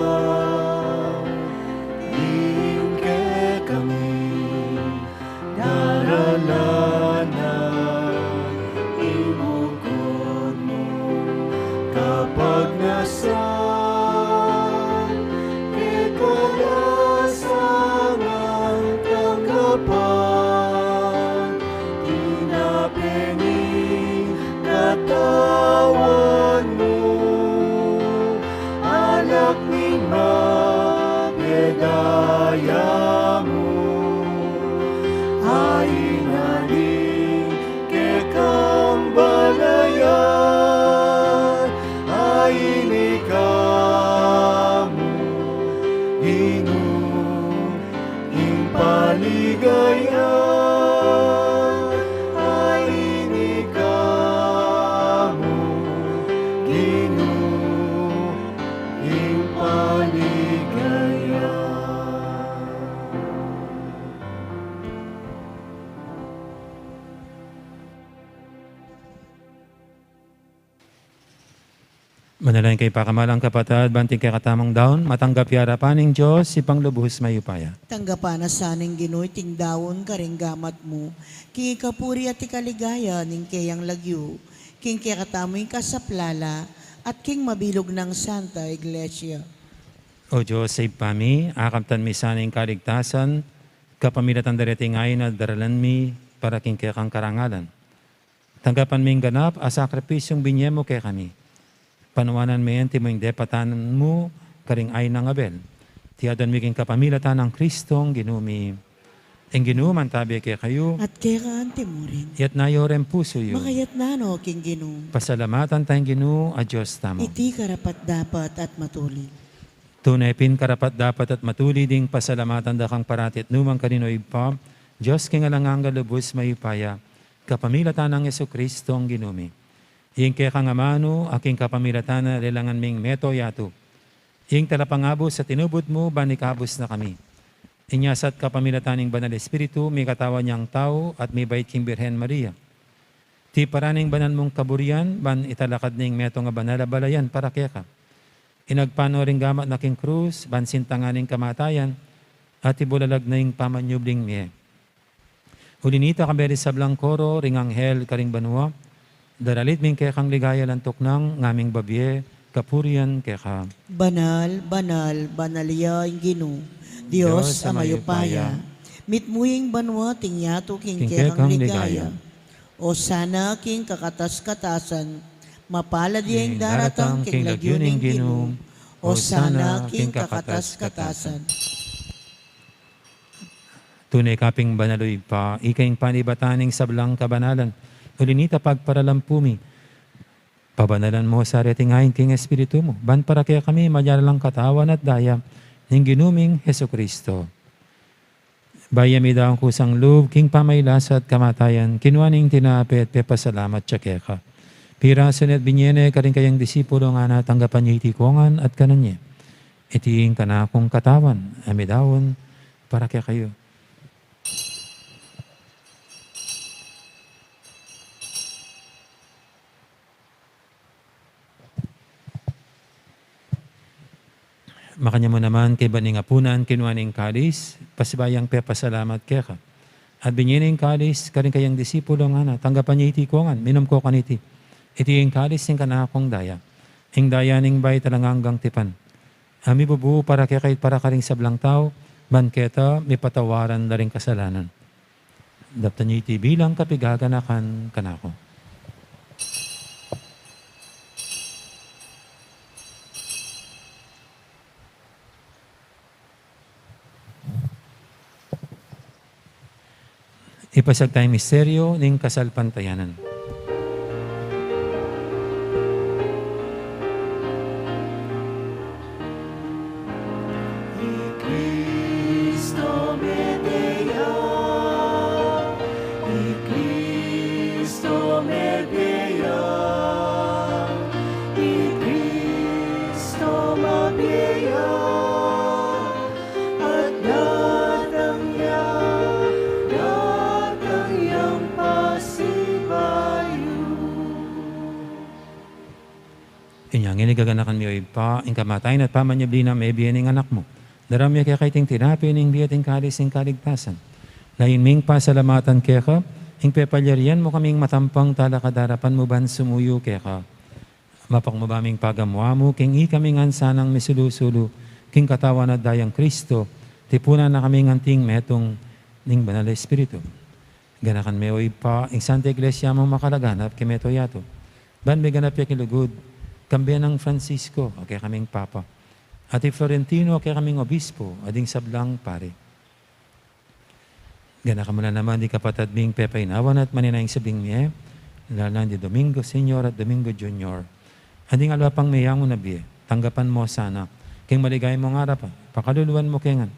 Manalangin kayu, pakamalan kung kapatad, ban iting kekatamung daun matanggap ya arapan ning Dios, Ibpang lubus mayupaya. Tanggapan na sa ning Ginu iting daun karing gamat mu, king ikapuri at ikaligaya ning keyang lagyu, king kekatamung kasaplalan, at king mabilug nang Santa Iglesia. O Dios, Ibpa mi, akamtan mi sa ning kaligtasan kapamilatan dareting ain a daralan mi para king kekang karangalan. Tanggapan ming ganap a sakripisyung binie mu kekami. Panuanan me antimong depatan mu karing ain nang Abel. Iti aduan mi king kapamilatan nang Kristong Ginu mi. Ing Ginu mantabi kekayu. At keka antimurin. Iyatas yu ring pusu yu. Makayatas no king Ginu. Pasalamatan taya ing Ginu a Dios tamu. Iti karapat-dapat at matulid. Tune pin karapat-dapat at matulid ding pasalamatan da kang parati at nukarin man, O Ibpa, Dios king alang angga, lubus mayupaya, kapamilatan nang Jesucristong Ginu mi. Ing kekang amanu, a king kapamilatan na lelangan ming meto yatu. Ing talapangabus a tinubud mu, ban ikabus na kami. Inya sa kapamilatan ning Banal Espiritu, mikatawan yang tau at mibait king Birhen Maria. Tiparan ning banal mung kaburian, ban italakad ning metung a banal a balayan para keka. Inagpang no ring gamat na king krus, ban sintangan ning kamatayan, at ibulalag na ing pamanyubling mie. Uli nita, kayabe ring sablang koro ring anghel karing banua, daralit mi king kekang ligaya, lantuk nang ngaming babie kapurian keka. Banal, banal, banal ya ing Ginu, Dios a mayupaya. Mitmu ing banua at ing yatu king kekang ligaya. Osana king kakatas-katasan. Mapalad ya ing daratang king lagyu ning Ginu. Osana king kakatas-katasan. Tune ka pin banal, O Ibpa, ika ing panibatan ning sablang kabanalan. Uli nita, pagparalampu mi, pabanalan mu sa reting ain king Espiritu mu, ban para kekami maging lang katawan at daya ning Ginu ming Jesucristo. Bayu ya midaun kusang lub king pamagkasakit at kamatayan, kinua ne ing tinape at pepasalamat ya keka. Pirasu ne at binie ne karing kayang disipulo, ngana, tanggapan ye iti kongan at kanan ye. Iti ing kanakung katawan a midaun para kekayu. Makanyan mu naman kaybat ning apunan, kinua ne ing kalis, pasibayu yang pepasalamat keka. At binie ne ing kalis karing kayang disipulo, ngana, tanggapan ye iti kongan, minum ko kaniti. Iti ing kalis ning kanakung daya. Ing daya ning bayu at alang anggang tipan. A mibubu para kekayu at para karing sablang tau, ban keta mipatawaran la ring kasalanan. Daptan ye iti bilang kapaganakan kanaku. Ipasiag taya ing misteryu ning kasalpantayanan. I Kristo mebie ya, i Kristo mebie ya, i Kristo mebie ya, at datang ya, datang yang pasibayu. Inya ngeni gaganakan mi, O Ibpa, ing kamatayan at pamanyubli nang mebie ning Anak mu. Daraun mi keka iting tinape ning bie at ing kalis ning kaligtasan. Layun ming pasalamatan keka ing pepalyarian mu kaming matampang talakad king arapan mu ban sumuyu keka. Mapakmu ba ming pagamuan mu king ikami ngan sanang misulu-sulu king katawan at dayang Kristo, tipunan na kaming anting metung ning Banal a Espiritu. Ganakan me, O Ibpa, ing Santa Iglesia mung makalaganap king mabilug a yatu, ban miganap ya king lugud, kambe nang Francisco a kekaming Papa, at i Florentino a kekaming Obispo, at ding sablang pari. Ganakan mu la naman ding kapatad ming pepainawa na at manenaya king subling mie, lalu na ding Domingo Senior at Domingo Junior, at ding aliwa pang meyangu na bie. Tanggapan mu sana king maligaya mung arapan, pakaluluan mu ke ngan,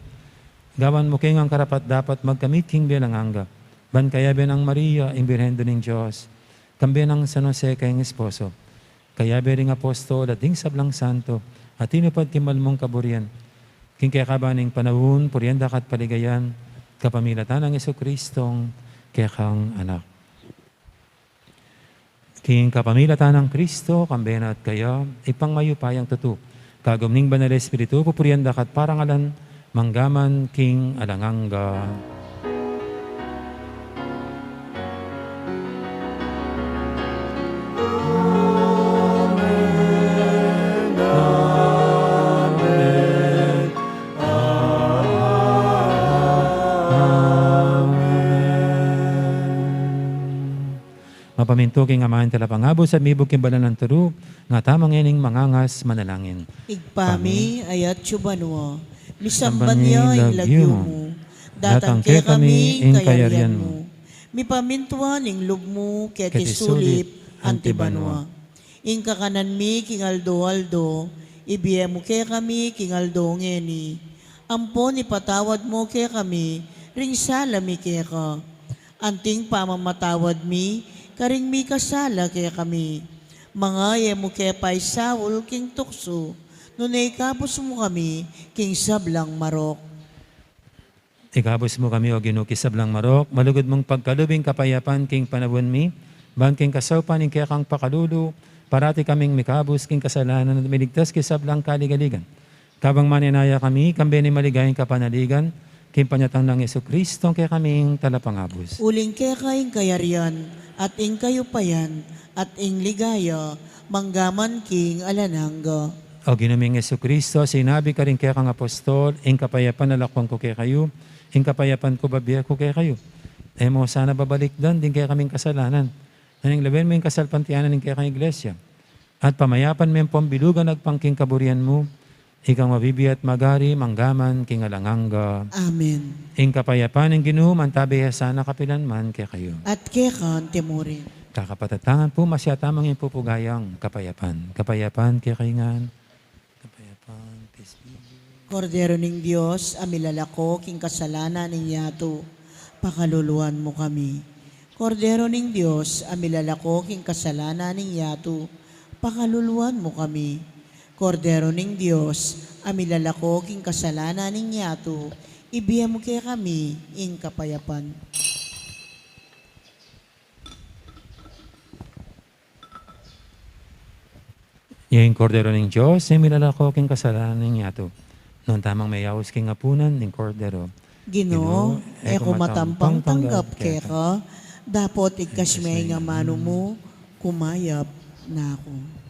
gawan mu ke ngan karapat-dapat magkamit king bie alang angga, ban kayabe nang Maria, ing Birhen Indu ning Dios, kambe nang San Jose kayang esposo, kayabe ring apostol at ding sablang santo a tinupad king mal mung kaburian, king kekaban ning panaun, purian da ka at paligayan, kapamilatan nang Jesucristong kekang Anak. King kapamilatan nang Kristo, kambe na at kaya, Ibpang mayupayang tutu, kagum ning Banal Espiritu, pupurian da ka at parangalan, mangga man king alang angga. Mapamintu king Ama ing Talapangabus at mibug king banal nang turu, nga tamu ngening mangangas manalangin. Ibpa mi, atsu ka banua, misamban ya ing lagyu mu, datang kekami ing kayarian mu, mipamintuan ing lub mu keti sulip anti banua. Ing kakanan mi king aldo-aldo, ibie mu kekami king aldo ngeni. Ampon ipatawad mu kekami ring sala mi keka, anting pamamatawad mi karing mikasala kekami. Manga e mu ke paisaul king tuksu, nune ikabus mu kami king sablang marok. Ikabus mu kami, O Ginu, king sablang marok, malugud mung pagkalub ing kapayapan king panaun mi, ban king kasaupan ning kekang pakalulu, parati kaming mikabus king kasalanan at miligtas king sablang kaligaligan. Kabang manenaya kami, kambe ning maligayang kapanaligan, king panyatang nang Jesucristo, kekaming Talapangabus. Uling keka ing kayarian, at ing kayupayan, at ing ligaya, mangga man king alang angga. O Ginu ming Jesucristo, sinabi karing kekang apostol, ing kapayapan lalakwan ku kekayu, ing kapayapan ku babie ku kekayu. E mu sana babalikdan ding kekaming kasalanan, nune lawen mu ing kasalpantayanan ning kekang Iglesia, at pamayapan me ampon bilugan agpang king kaburian mu, ikang mabibie at magari, mangga man king alang angga. Amen. Ing kapayapan ning Ginu mantabe ya sana kapilan man kekayu. At keka mu rin. Kakapatad, tamu pu, masyata mung ipupugayang kapayapan. Kapayapan kekayu ngan. Kapayapan, peace be with you. Kordero ning Dios, a milalako king kasalanan ning yatu, pakaluluan mu kami. Kordero ning Dios, a milalako king kasalanan ning yatu, pakaluluan mu kami. Kordero ning Dios, a milalako king kasalanan ning yatu, ibie mu kekami ing kapayapan. Ing Kordero ning Dios, a milalako king kasalanan ning yatu. Nuan tamung meyaus king apunan ning Kordero. Ginu, e ku matampang tanggap keka, dapot igkas me ing amanu mu, kumayap na ku.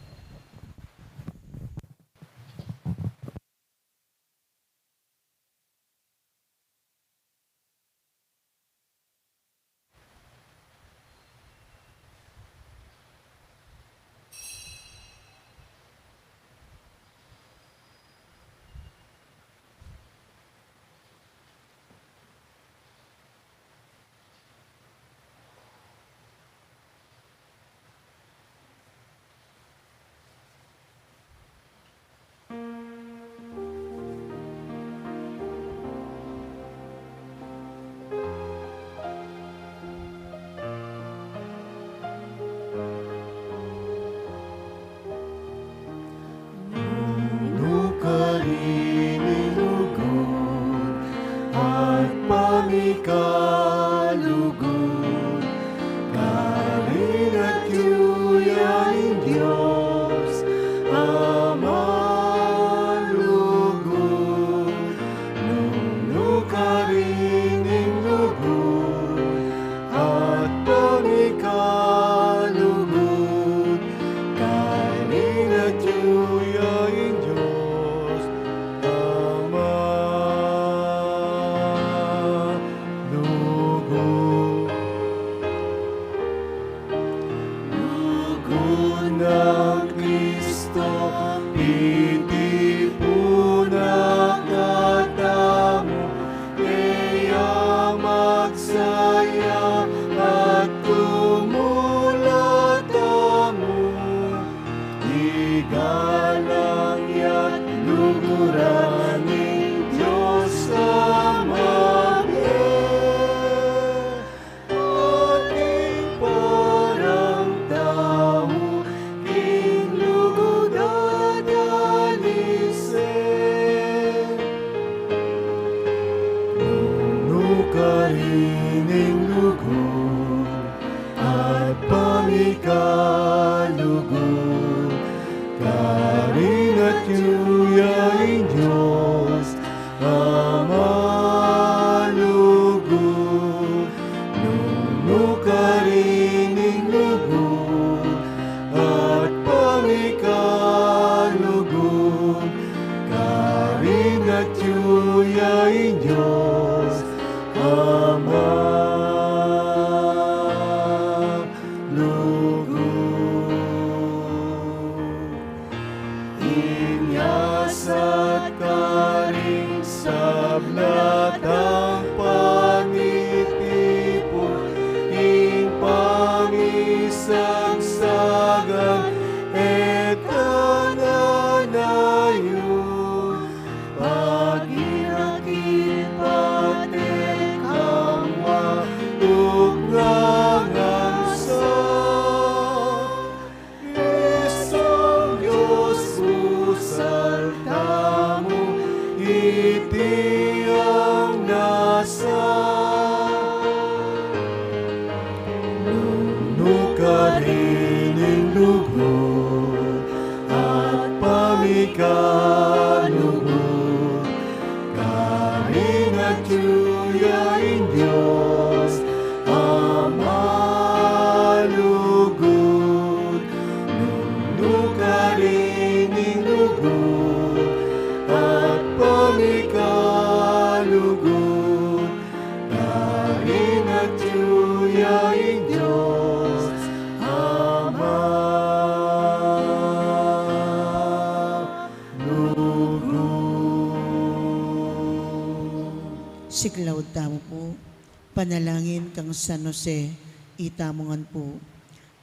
kang San Jose, itamu ngan pu.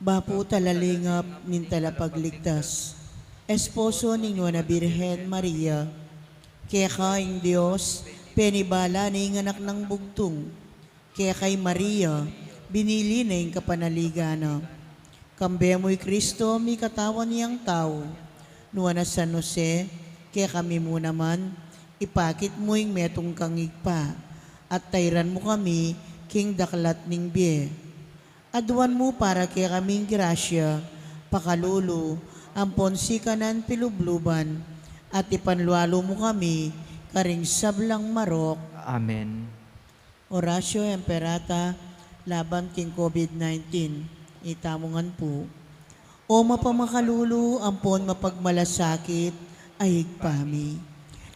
Bapu talalingap ning Talapagligtas, esposo ning Nuan a Birhen Maria, keka ing Dios penibala ne ing anak nang bugtung, keka i Maria binili ne ing kapanaligan na. Kambe mu i Kristo mikatawan yang tau. Nuan a San Jose, kekami mu naman ipakit mu ing metung kang Ibpa, at tairan mu kami king daklat ning bie. Aduan mu para kekami ing grasya, pakalulu, ampon sikanan pilubluban, at ipanlualu mu kami karing sablang marok. Amen. Oratio Imperata laban king COVID nineteen. Itamu ngan pu. O mapamakalulu ampon mapagmalasakit a Ibpa mi,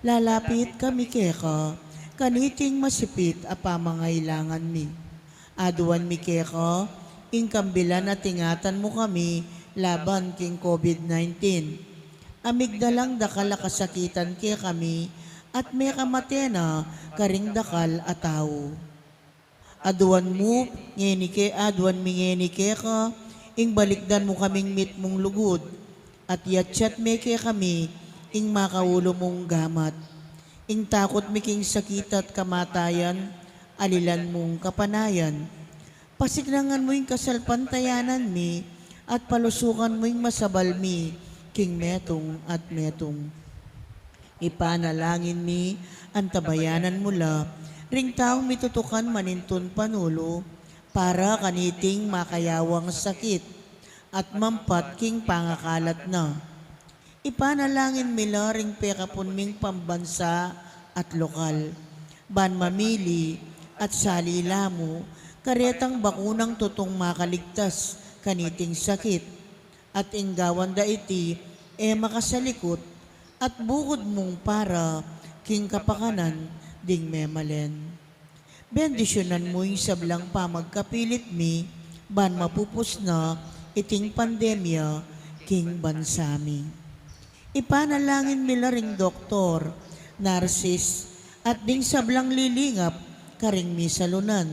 lalapit kami keka kaniting masipit a pamangailangan mi. Aduan mi keka ing kambilan at ingatan mu kami laban king COVID nineteen. A migdalang dakal a kasakitan kekami at mekamate na karing dakal a tau. Aduan mu ngeni ke, aduan mi ngeni keka ing balikdan mu kaming mitmung lugud, at yatyat me kekami ing makaulu mung gamat. Ing takut mi king sakit at kamatayan, alilan mung kapanayan. Pasiknangan mu ing kasalpantayanan mi, at palusukan mu ing masabal mi king metung at metung. Ipanalangin mi, antabayanan mu la ring taung mitutukan manintun panulu para kaniting makayawang sakit at mampat king pangakalat na. Ipanalangin mi la ring pekapun ming pambansa at lokal, ban mamili at salila mu karetang bakunang tutung makaligtas kaniting sakit, at ing gawan da iti e makasalikut, at bukud mung para king kapakanan ding memalen. Bendisyunan mu ing sablang pamagkapilit mi, ban mapupus na iting pandemya king bansa mi. Ipanalangin mi la ring doktor, narsis, at ding sablang lilingap karing misalunan,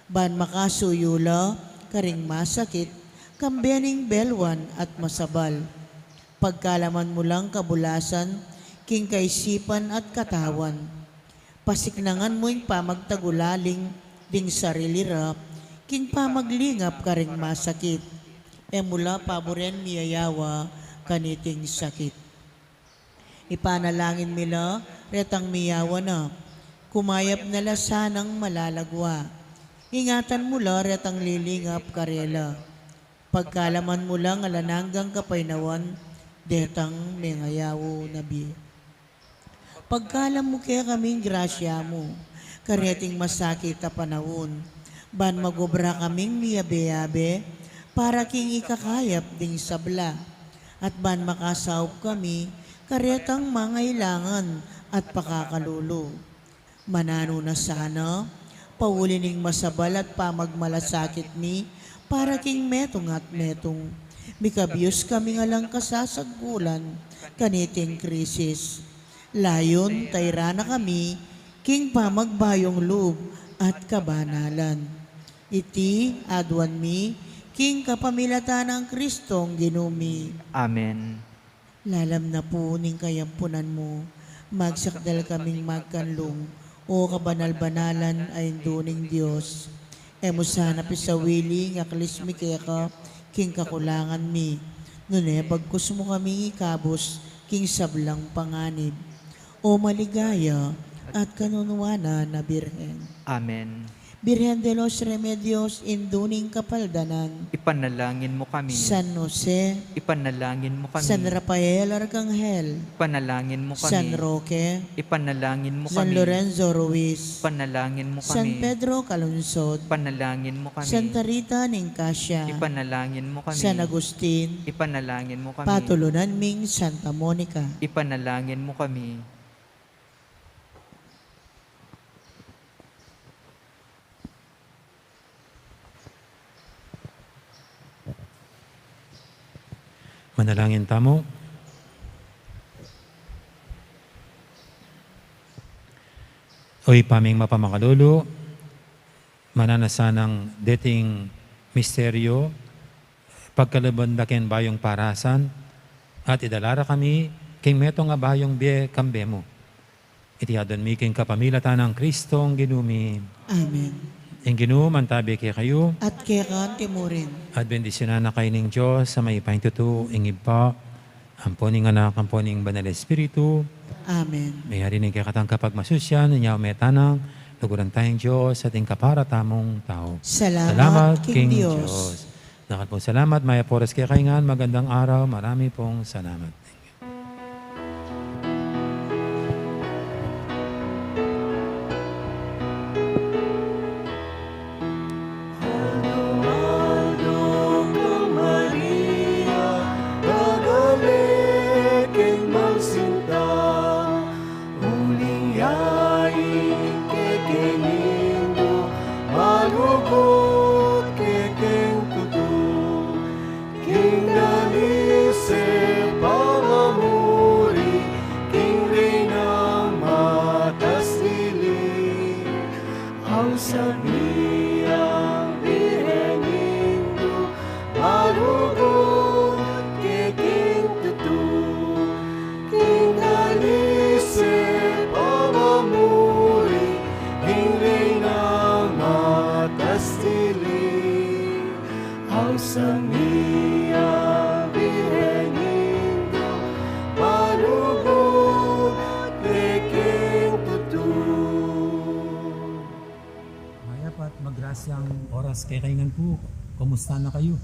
ban makasuyu la karing masakit, kambe ning belwan at masabal. Pagkalaman mu lang kabulasan king kaisipan at katawan. Pasiknangan mu ing pamagtagulaling ding sarili ra king pamaglingap karing masakit. E mu la paburen miyayawa kaniting sakit. Ipanalangin mi la retang miyawa na, kumayap na la sanang malalagwa. Ingatan mu la retang lilingap karela. Pagkalaman mu lang alang anggang kapaynawan detang mengayaw na bie. Pagkalam mu kekaming grasya mu kareting masakit a panaun, ban magobra kaming miyabe-yabe para king ikakayap ding sabla, at ban makasaup kami karetang mangailangan at pakakalulu. Mananu na sana, pauli ning masabal at pamagmalasakit mi para king metung at metung, mikabius kami ngan lang kasasagkulan kaniting krisis. Layun tairan na kami king pamagbayung lub at kabanalan. Iti aduan mi king kapamilatan nang Kristong Ginu mi. Amen. Lalam na pu ning kayampunan mu, magsakdal kaming magkanlung, O kabanal-banalan a Indu ning Dios. E mu sana pisawili ing aklis mi keka king kakulangan mi, nune bagkus mu kaming ikabus king sablang panganib. O maligaya at kanunuanan a Birhen. Amen. Birhen de los Remedios, Indu ning Kapaldanan. Ipanalangin mu kami. San Jose. Ipanalangin mu kami. San Rafael Arcangel. Ipanalangin mu kami. San Roque. Ipanalangin mu kami. San Lorenzo Ruiz. Ipanalangin mu kami. San Pedro Calungsod. Ipanalangin mu kami. Santa Rita ning Cascia. Ipanalangin mu kami. San Agustin. Ipanalangin mu kami. Patulunan ming Santa Monica. Ipanalangin mu kami. Manalangin tamu. O Ibpa ming mapamakalulu, Mananu sanang deting misteryu, pagkaluban da keng bayung parasan, at idala ra kami king metung a bayung bie kambe mu. Iti adwan mi king kapamilatan nang Kristong Ginu mi. Amen. Ing Ginu mantabi kekayu. At keka mu rin. At bendisyunan na kayu ning Dios a mayupaya king tutu, ing Ibpa, ampo ning Anak, ampo ning Banal Espiritu. Amen. Meyari ning kekatang kapagmasusyan, inya ume tana, luguran taya ing Dios, at ing kapara tamung tau. Salamat king Dios. Dakal pung salamat, mayap a oras kekayu ngan, magandang araw, marami pung salamat. Aldo-aldo ka, Maria, dagale keng magsinta, uling yaing ke keng Indu, malugud ke keng tutu. King dalis e pamamuri, king Reynang matas dili, ausan mi a Birhen Indu, malugud ke king tutu. King dalis e pamamuri, king Reynang matas dili, ausan mi a Birhen Indu, malugud ke king tutu. Mayap at magrasyang oras kekayu ngan pu. Kumusta na kayu?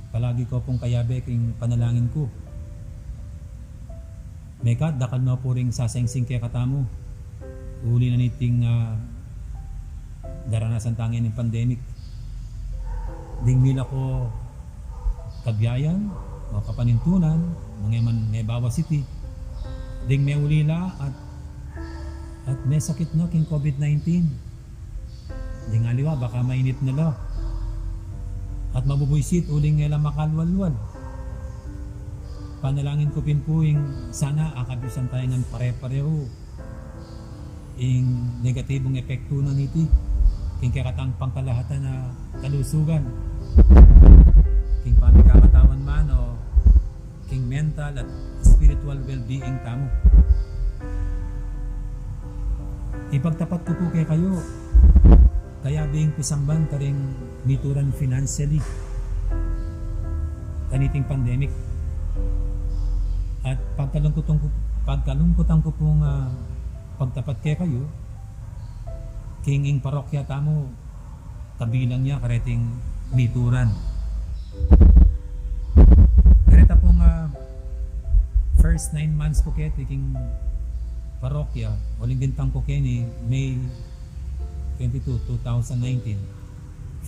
Palagi ko pung kayabe king panalangin ku. Mekad dakal no pu ring sasaingsing kekatamu uli na niting, ah, daranasan tang pandemic. Ding mila ko kabiayan o kapanintunan, nung e man mebawas iti, ding meulila at, at mesakit na king COVID nineteen. Ding aliwa, baka mainip na la at mabubuisit uling e la makalwalwal. Panalangin ku pin pu ing sana akabisan taya ngan pare-parehu ing negatibung epektu na niti king kekatang pangkalahatan a kalusugan, king pamikakatawan man o king mental at spiritual well-being tamu. Ipagtapat ku pu kekayu, kayabe ing pisamban karing mituran financially kaniting pandemic. At pagkalungkutan ku, pagkalungkutan ku pung, ah, pagtapat kekayu, king ing parokya tamu, kabilang ya kareting mituran. Kareta pung, ah, first nine months ku keti king parokya, uling bintang ku keni May twenty-two, two thousand nineteen.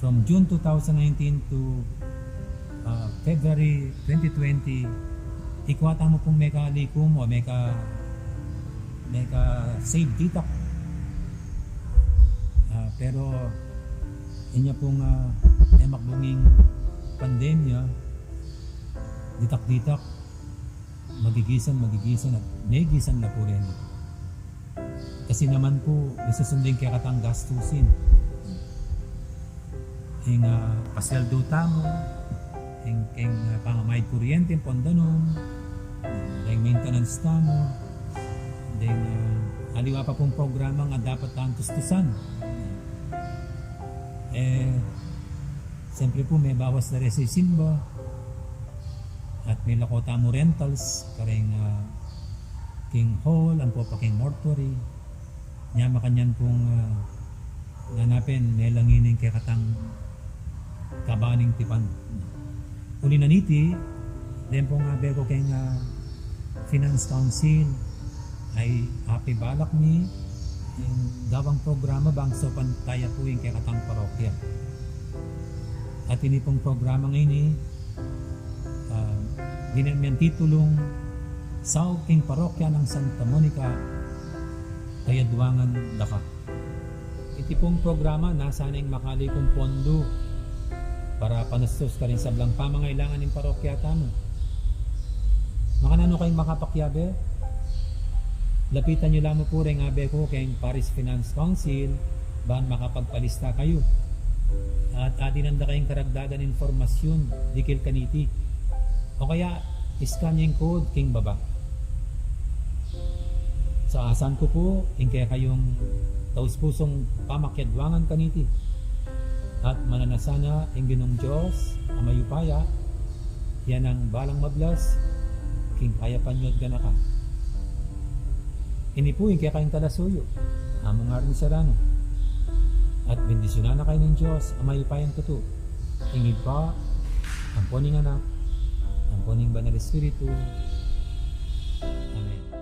From June two thousand nineteen to, ah, February twenty twenty, ikwa tamu pung mekalikum o meka, meka-save ditak. Ah, pero inya pung, ah, memakbung ing pandemya, ditak-ditak, magigisan, magigisan, at megisan la pu reni. Kasi naman pu, misusundin kekatang gastusin. Ing, ah, pasweldu tamu, ing, ing, ah, pamamayad kuryente, ing pon danum, ing maintenance tamu, ing, ah, aliwa pa pung programa nga dapat tang tustusan. Eh, siyempre pu, mebawas la reng sisimba. At milako tamu rentals, karing, ah, king hall, ampo pa king mortuary. Nya makanyan pung, ah, nanu pin, melangi ning kekatang kabaning tipan. Uli na niti, deng pung abe ku keng, ah, Finance Council, ay apibalak mi ing gawang programa bang saupan taya pu ing kekatang parokya. At ini pung programa ngeni, ah, dinan ming titulung Saup king Parokya nang Santa Monica, Kayadwangan, Daka. Iti pung programa, nasa neng makalikum pondu para panustus karing sablang pamangailangan ning parokya tamu. Makananu kayung makapakiabe? Lapitan yu la mu pu reng abe ku keng Parish Finance Council, ban makapagpalista kayu. At adinan da kayung karagdagan impormasyun dikil kaniti. O kaya, scan ye ing code king baba. Saasan ku pu ing kekayung taus-pusung pamakiadwangan kaniti. At mananasana ing Ginung Dios a mayupaya, ya ing balang mablas king kayapan yu at ganakan. Ini pu ing kekayung talasuyu, Among Arnie Serrano. At bendisyunan na kayu ning Dios a mayupayang tutu, ing Ibpa, ampo ning Anak, ampo ning Banal Espiritu. Amen.